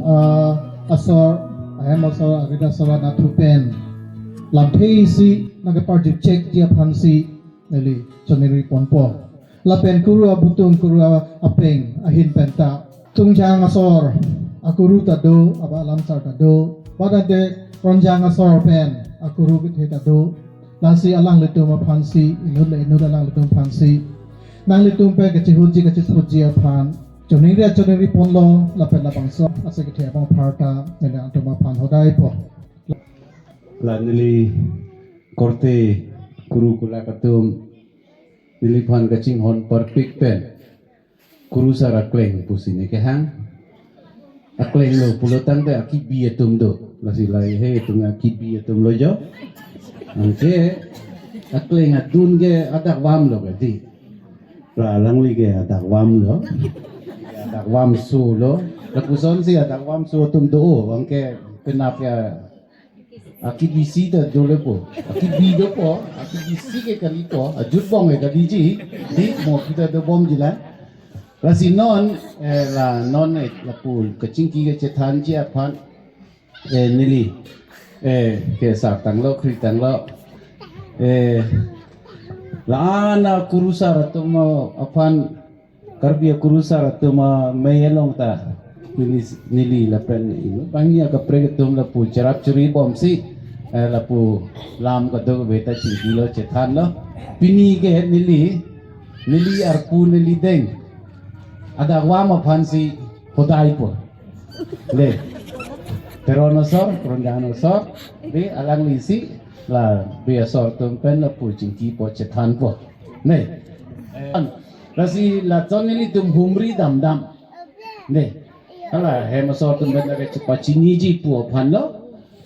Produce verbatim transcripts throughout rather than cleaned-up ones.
Ah, asor, ahem asor, arit asor anatthu pen lamthe isi nangkeparju chekji aphansi neli choningri ponpo. Lapen kuru abutung, kuru a-, apeng ahin penta Tungjang asor akuru ta do, aba lamsar ta do. Badante Ronjang asor pen akuru kethe ta do. Lasi alanglitum aphansi, inut le inut alanglitum aphansi, nanglitum pen kachihutji kachithutji aphan choningri choningri ponlo, lapen labangso ase kethe abang apharta neli atum aphan hodaipo. La neli korte kuru kulak atum neliphan kachinghon parpik pen kurusar akleng pusi ne kehang. Akleng lo pulo tangte akibi atum do. Lasi lahei atum akibi atum lo jo. Anke akleng adun ke adakvam lo kedi. Ra alangli ke adakvam lo. Adakvamso lo. Lapusonsi adakvamso atum do. Anke penap ya akibisi ta dolepo. Akibi dopo. Akibisi ke kalipo. Ajutbong ke kaliji. Di mo kita dobomji la. Lasi non, eh, la non, eh, lapu kachingki kachethanji aphan, eh, neli, eh, kesar tanglo, kri tanglo, eh, la-an akurusar atum aphan, Karbi akurusar atum amei along ta neli, neli lapen inut banghini akaprek atum lapu cherap cheri bomsi, eh, lapu lam kadokave ta chingkilo chethanlo. Pini ke neli, neli arpu neli deng adakvam aphansi hodaipo. Le. Teron asor, Ronjang asor, de alanglisi la be asor atum pen lapu chingkipo chethanpo. Ne. Lasi lachon nelitum humri damdam. Ne. Hala hem asor atum pen lake chepachiniji pu aphan lo.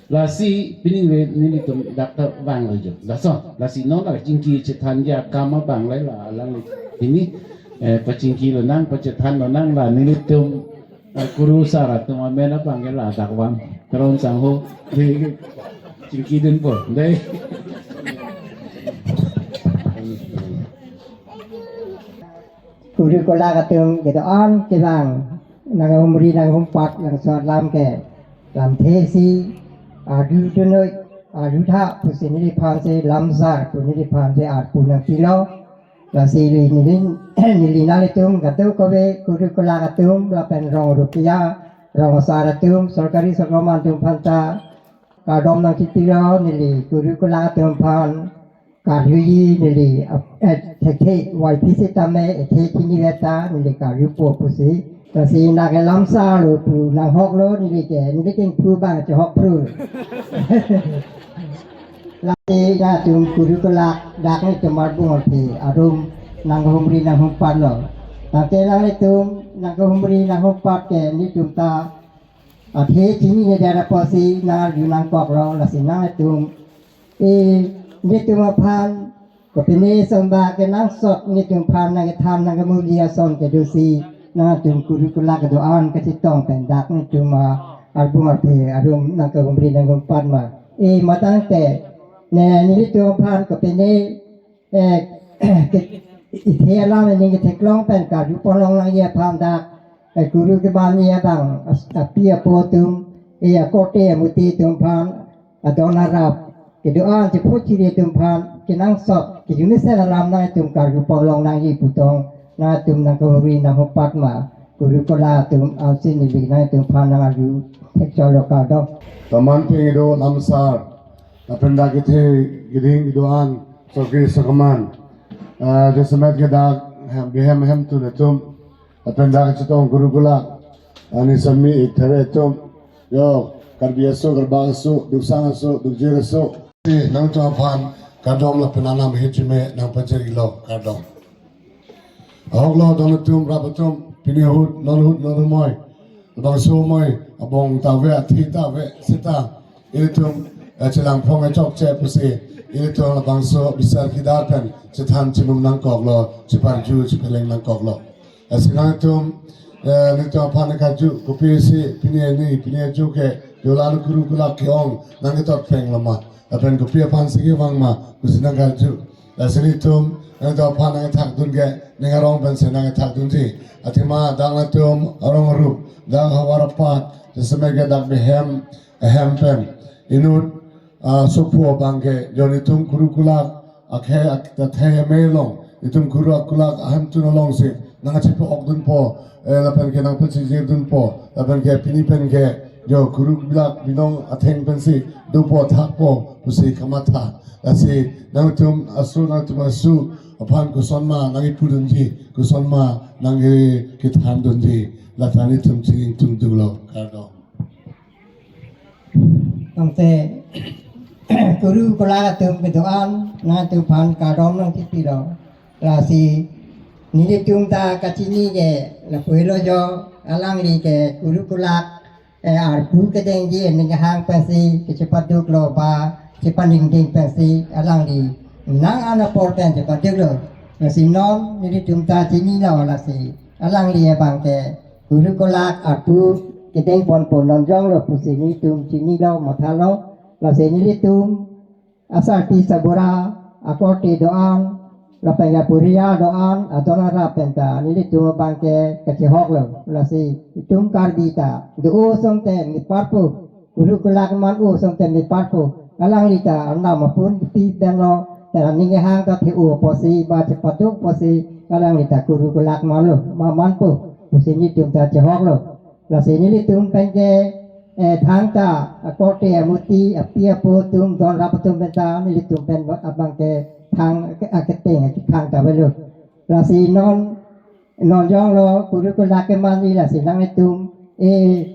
Lasi pining ve nelitum dak ta vanglo jo. Laso, lasi non la chingki chethanji akam abang le la alang pini, eh, pachingki lonang, pachethan lonang la nelitum, eh, kurusar atum amen abang ke la adakvam. Teron sangho, de, chingkidunpo, dei. Kuru kulak atum kedo-an kevang, nanghumri nanghumpat langsot lam ke, lamthe isi arjudunoi, arjutha pusi neliphansi lamsar pu neliphansi arpu nangpilo. Lasi neli, neli, neli nanglitum kadokave kuru kulak atum lapen rong rukia, rong asar atum, sorkari sorkar atum aphanta kardom nangchipilo. Neli kuru kulak atum aphan karjuji neli, eh, thekthe Y P C tame, eh, the chini veta neli karjupo pusi. Lasi nangkelamsar lo pu nanghoklo neli ke, neli kengphu abang chehok phru. Lasi nangtum kuru kulak dak nelitum Arbung Arphe arum nanghumri nanghumpatlo. Tangte nanglitum nanghumri nanghumpat ke nelitum ta athe chinine dara pusi nangarju nangkoklo, lasi nangtum e nelitum aphan kopine asonba kenangsot nelitum aphan nangkethan nangkemuji ason kedosi nangtum kuru kulak kedo-an kachetong pen dak nelitum, ah, Arbung Arphe arum nangkehumri nanghumpat ma. E matangte ne nelitum aphan kopine, eh, ke, ithe alam ning ketheklong pen karju ponlong nangji aphan dak, eh, kuru kebanji abang as-, api apo atum, eh, akorte amuti atum aphan adon arap kedo-an chephu chiri atum aphan kenangsot kejumesen alam nangtum karju ponlong nangji pu tong nangtum nangkehumri nanghumpatma kuru kulak atum ansi neli nangtum aphan nangarju thekcholo, kardom. Taman peng do lamsar, lapen dak kethe keding kedo-an sorkari sorkar aman, ah, jasemet ke dak hem, behem hemtun atum, lapen dak chetong kuru kulak, ani sami ik thare atum, jo, Karbi aso, Karbak aso, Duksang aso, Dukjir aso. Nangtum aphan kardom lapen anam hichime nangpajir-ilo, kardom. Ahoklo don atum, rap atum, pini ahut, non ahut, non amoi, labangso amoi abong ta ave, athi ta ave, seta ilitum, eh, chelang phong chokche pusi ilitum labangso bisar kidar pen chethan chinum nangkoklo, cheparju chepeleng nangkoklo. Lasi nangtum, eh, nangtum aphan karju, kopisi pini arni, pini arju ke, dolan kuru kulak ke-ong nangketot peng lama. Lapen kopi aphansi kevang ma pusi nangkarju. Lasi nelitum, Nangtum aphan nangkethakdun ke, ning arong pensi nangkethakdunji. Athema dak nangtum arong arup, dak havar apat, jasemet ke dak behem, ahem pen inut, ah, sopo abang ke, jo nelitum kuru kulak, akhei ak-, athei amei along, nelitum kuru akulak ahemtun alongsi nangchepa-okdunpo, eh, lapen ke nangpachingjirdunpo, lapen ke pini pen ke jo kuru kulak binong atheng pensi dopo thakpo pusi kamatha. Lasi nangtum aso, nangtum aso aphan kosonma nangkipudunji, kosonma nangkethandunji, lata nelitum chiningtungdunlo, kardom. Tangte kuru kulak atum kedo-an nangtum aphan kardom nangkipilo. Lasi nelitum ta kachini ke lapu-elo jo, alangli ke kuru kulak, eh, arpu kedengji aning kehang pensi kachepaduklo ba chepaningding pensi alangli nang an apor pen chepaduklo. Lasi non nelitum ta chinilo, lasi alangli abang ke kuru kulak arpu kedengponpo, non jonglo pusi nelitum chinilo, mathalo. Lasi nelitum asarpi sabura, akorte do-an, lapen ke apurial do-an, adon arap pen ta nelitum abang ke kachehoklo. Lasi itum Karbi ta do-o asonte meparpo, kuru kulak man o asonte meparpo. Alangli ta arnam apun pi damlo, ta aning kehang ta the-o apotsi ba chepaduk apotsi alangli ta kuru kulak manlo, ma manpo pusi nelitum ta chehoklo. Lasi nelitum pen ke, eh, thangta akorte amuti, api apo atum, don rap atum pen ta nelitum pen abang ke thang, aketeng akethang ta avelo. Lasi non, non jonglo kuru kulak kemanji, lasi nanglitum, eh,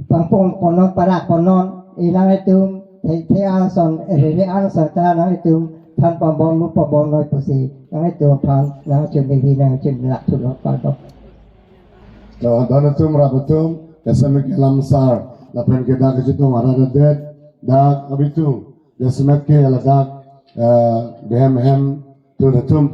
pangpong ponnon, parak ponnon, eh, nanglitum the, the an ason, eh, rere an ason ta nanglitum than ponbom, mu ponbomnoi pusi nanglitum aphan nangchun neli nangchun lak thulo, kardom. To, don atum, rap atum, jasemet ke Lamsar, lapen ke dak kachetong arat adet, dak abitung, jasemet ke ladak, eh, behem hemtun atum.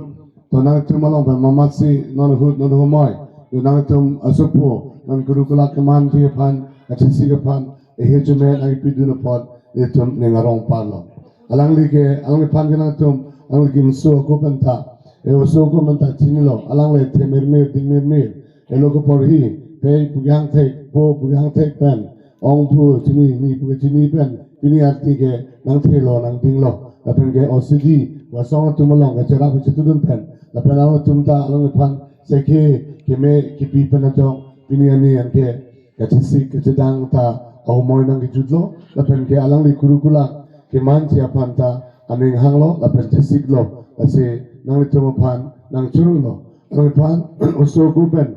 To nangtum along pen mamatsi non ahut non ahumoi, to nangtum asopo, non kuru kulak kemanji aphan, kachesik aphan, eh, hirjume nangkipidun apot, itum ning arong parlo. Alangli ke, alangliphan ke nangtum, alangli ke inso ako pen ta, eh, oso ako pen ta chinilo, alangli the mirmir, ding mirmir, elo keporhi, pei pu kehang thek, po pu kehang thek pen, ong pu chini, ni pu chini pen, pini arni ke nangthelo, nangdinglo, lapen ke O C D, wasong atum along kacherap kachetudun pen, lapen alangtum ta, alangliphan sekhe keme kipi pen ajok, pini arni anke kachesik kachedang ta ahumoi nangkejutlo, lapen ke alangli kuru kulak kemanji aphan ta aning hanglo, lapen chesiklo, lasi nanglitum aphan nangchurunglo. Alangliphan oso ako pen,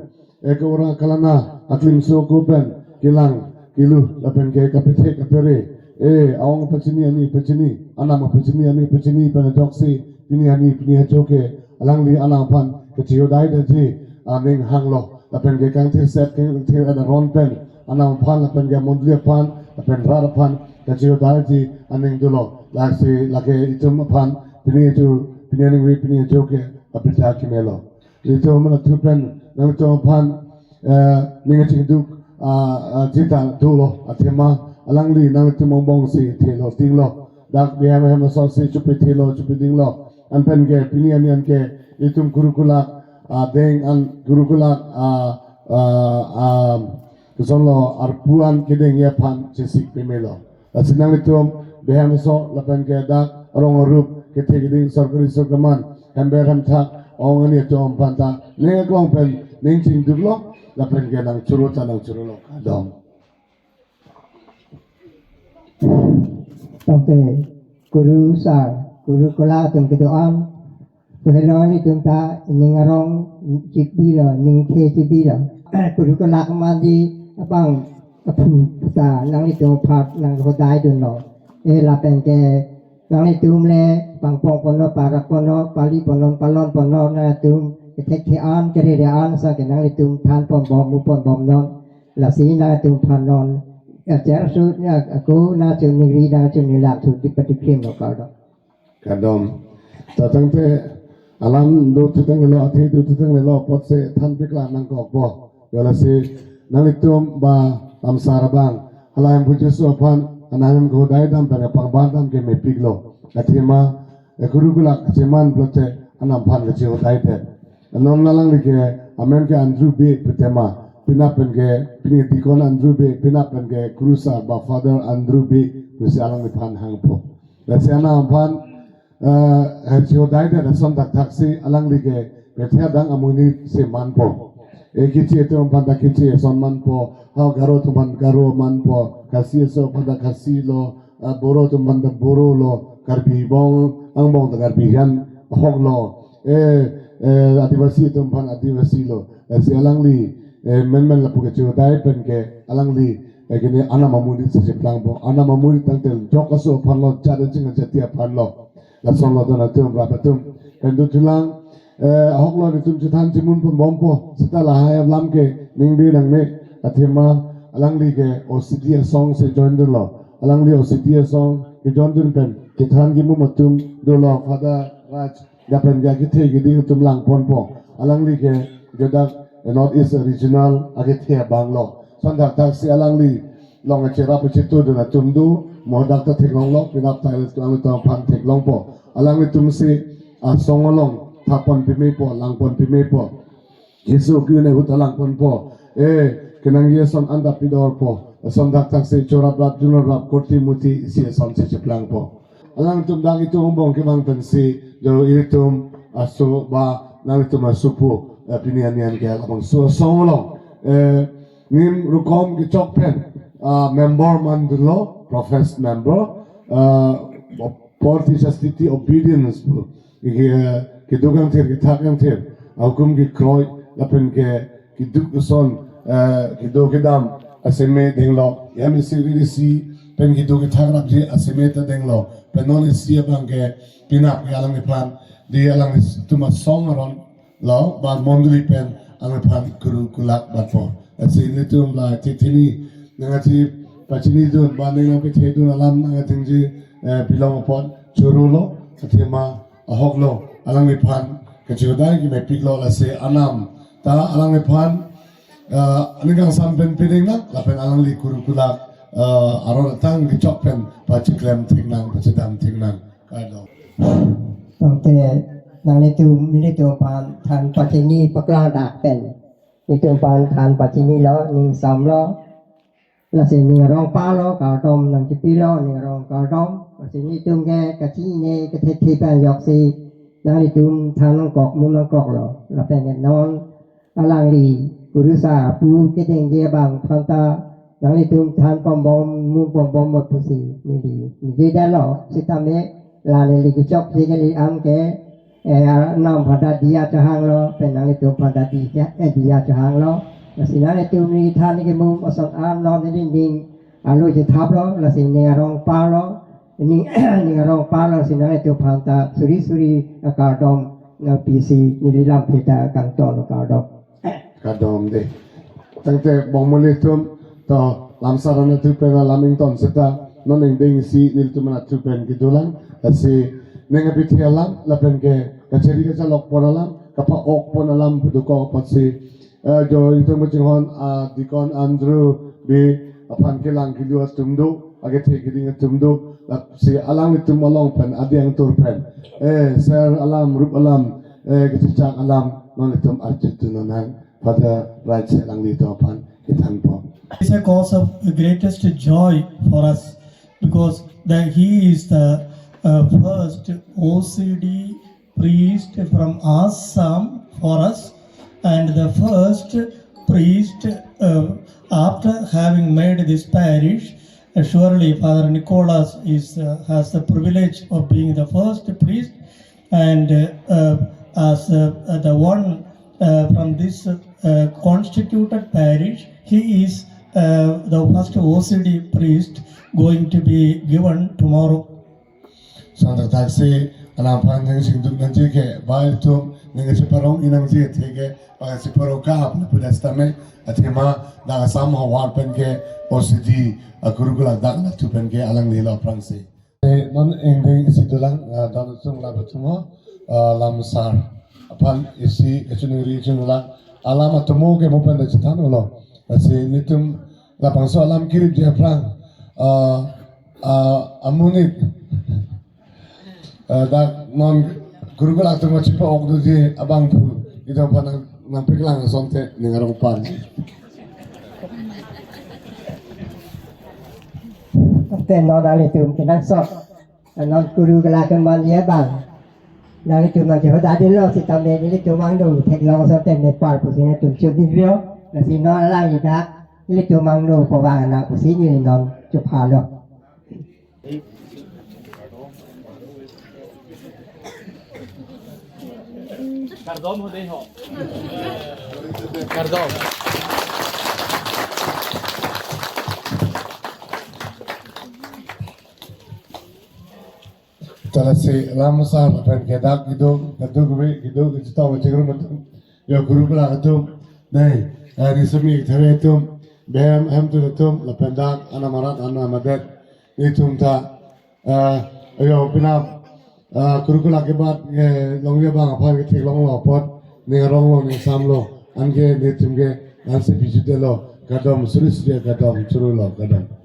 eh, ke ora kalana aklimso ako pen kelang kelu, lapen ke kapethe kapere, eh, aong pachini, ani pachini, anam pachini, ani pachini pen ajoksi pini arni pini ajo ke alangli anam aphan kachihodai daji aning hanglo, lapen ke kangthirset kangthir-et aron pen anam aphan lapen ke mondoli aphan lapen rat aphan kachihodai ji aning dolo. Lasi lake itum aphan pini ajo, pini aningve pini ajo ke apita kimelo. Itum aman athu pen nangtum aphan, eh, ning kachingduk, ah, ah, jita dolo, athema alangli nangtum angbongsi thelo dinglo, dak behem hem asonsi chupethelo chupedinglo. Anpen ke pini arni anke itum kuru kulak, ah, deng an kuru kulak, ah, ah, ah, kosonlo arpu an kedengji aphan chesik pemelo. Lasi nanglitum behem aso lapen ke dak arong arup kethe keding sorkari sorkar man hember hemthak ong ani atum aphan ta ning aklong pen ning chingduklo, lapen ke nangchuru ta nangchurulo, kardom. Tangte kuru sar, kuru kulak atum kedo-an, pu helo nelitum ta ning arong chipilo, ning the chipilo. Kuru kulak kemanji abang aphu ta nanglitum aphan nanghodaidunlo. Eh, lapen ke nanglitum le pangpong ponnon, parak ponnon, pali ponnon, palon ponnon, nangtum kethek the an, kerere an ason ke nanglitum than ponbom, mu ponbomnon. Lasi nangtum aphan non ajar su na ako nangchun neli nangchun neli lak thu di patikrimlo, kardom. Kardom. Ta tangte alam do thutang lelo, athe do thutang lelo apotsi than peklang nangkokpo. Yo, lasi nanglitum ba Lamsar abang, hala hem puji su aphan, anam hem kahodai dam pen kapangbar dam ke mepiklo. Athema, eh, kuru kulak cheman pulote Anam aphan kachehudai det. Non alangli ke amen ke Andrew Bey pu tema. Penap pen ke, pini Deacon Andrew Bey, penap pen ke Kurusar ba Father Andrew Bey pusi alangliphan hangpo. Lasi anam aphan, eh, kachehudai det ason thakthak si alangli ke pethe adang amonit si manpo. E Keche atum aphan ta Keche ason manpo, ha Garo atum aphan Garo manpo, Khasi aso aphan ta Khasi lo, ah, Boro atum aphan ta Boro lo, Karbi angbong, angbong ta Karbi an ahok lo, eh, eh, Adivasi atum aphan Adivasi lo. Lasi alangli, eh, menmen lapu kachehudai pen ke alangli, eh, kene anam amonit si cheplangpo. Anam amonit tangte jok aso aphan lo, jat aching ajati aphan lo. Lason lo don atum, rap atum. Pen dothulang, eh, ahok lo nelitum chethan chimum pon bompo. Seta lahai alam ke ningbe nangne, athema alangli ke O C D asong si join dunlo. Alangli O C D asong kejoin dun pen kethan kemum atum dolo, Father Raj, lapen ke akethe keding atum langponpo. Alangli ke jodak North East Regional akethe abang lo. Ason thakthak si alangli along kacherap kachetu dun atum do, mo dak ta theklonglo, penap ta alangtum aphan theklongpo. Alanglitum si asong along thapon pemepo, langpon pemepo. Jisu ke-un ahut ta langponpo. Eh, kenangji ason anta pidorpo. Ason thakthak si chorap rap, junor rap, kurti muti isi ason si cheplangpo. Alangtum dak itum angbong kevang pensi, jo ilitum aso ba nanglitum aso pu, eh, pini anian ke labangso asong along, eh, nim rukom kechok pen, ah, member man dunlo, professed member, ah, apor ti chastity, obedience pu. Ke, keduk kangthir, kethak kangthir, ahukum kekroi, lapen ke keduk ason, eh, kedo kedam aseme denglo, yam isi ri isi pen keduk kethak rapji aseme ta denglo, pen non isi abang ke penap ke alangliphan, di alangtum asong aron lo, ba mondoli pen alangliphan kuru kulak batpo. Lasi nelitum la titini nangkachepachini dun, ba nangkapethe dun alam nangkathengji, eh, pilong apot choro lo, athema ahok lo, alangliphan kachehudai kemepik lo. Lasi anam ta alangliphan, eh, aning kangsam pen peding nang, lapen alangli kuru kulak, eh, aron atang kechok pen pachiklem thik nang, pachedam thik nang. Kardom. Tangte nanglitum, nelitum aphan than pachini paklang dak pen, nelitum aphan than pachinilo, ning samlo. Lasi ning arong parlo, kardom nangchipilo, ning arong kardom. Lasi nelitum ke kachinine kethe the pen ajoksi nanglitum than nangkok, mum nangkoklo. Lapen ke non alangli Kurusar pu kedengji abang aphanta nanglitum than pon bom, mum pon bom mot pusi neli ningjedetlo. Sitame la neli kechokche kali an ke, eh, anam aphanta diya chahanglo, pen nanglitum aphanta diya, eh, diya chahanglo. Lasi nanglitum neli than kemum ason an lo, neli ning alo chethaplo, lasi ning arong parlo, ning, ning arong parlo, lasi nanglitum aphanta suri suri akardom nangpisi neli lamthe ta kangton, kardom. Kardom de. Tangte bongmoli atum, to lamsar anatthu pen alam ington seta, non ingdeng isi nelitum anatthu pen kedolang, lasi ning apethe alam, lapen ke kacheri kachalok pon alam, kapa-ok pon alam pu dokok apotsi, eh, jo itum kachinghon, ah, Deacon Andrew Bey aphan kelang kelu atum do, akethe keding atum do, lasi alanglitum along pen, adeng tur pen, eh, ser alam, rup alam, eh, kachechak alam, nanglitum arju tu nonang, Father Raj alanglitum aphan kethanpo. It's a cause of greatest joy for us because that he is the, uh, first O C D priest from Assam for us, and the first priest, uh, after having made this parish, uh, surely Father Nicholas is, uh, has the privilege of being the first priest, and, uh, uh, as, uh, the one, uh, from this, uh, constituted parish, he is, uh, the first O C D priest going to be given tomorrow. Ason thakthak si alangliphan ning chingduk nangji ke, ba itum ning cheparong-i nangji athe ke, ba cheparong kap na pudas tame, athema dak Assam havar pen ke O C D, ah, kuru kulak dak anatthu pen ke alanglilo aphrangsi. Eh, non ingdeng isi dolang, ah, don atum, rap atum ho, ah, lamsar aphan isi kachiningri chunlang, alam atomo ke mo pen chethan ulo. Lasi nelitum labangso alam kiripji aphrang, ah, ah, amonit, ah, dak non Guru kelak atum kachepa-ok doji abangphu itum aphan nang, nangpeklang asonte ning arong parji. Te non nanglitum kenangsot. Non guru kelak kemanji abang nanglitum nangchehodadunlo sitame nelitum angno theklong asonte nepar pusi nelitum chodivio. Lasi non alang idak nelitum angno pavang nang pusi neli non chophalo. Kardom ho dei ho. Kardom. Ta lasi lam asar lapen kedak kedo, kedo kebe, kedo kechetong kechingrum atum, yo guru kelak atum, dei, eh, risami thare atum, behem hem tu atum, lapen dak anam arat anam adet, itum ta, eh, yo pinam, eh, guru kelak kebat, eh, longri abang aphan ketheklonglo apot, ning aronglo, ning samlo, anke nelitum ke, ansi bijutelo, kardom, suri suri kardom, churulo, kardom.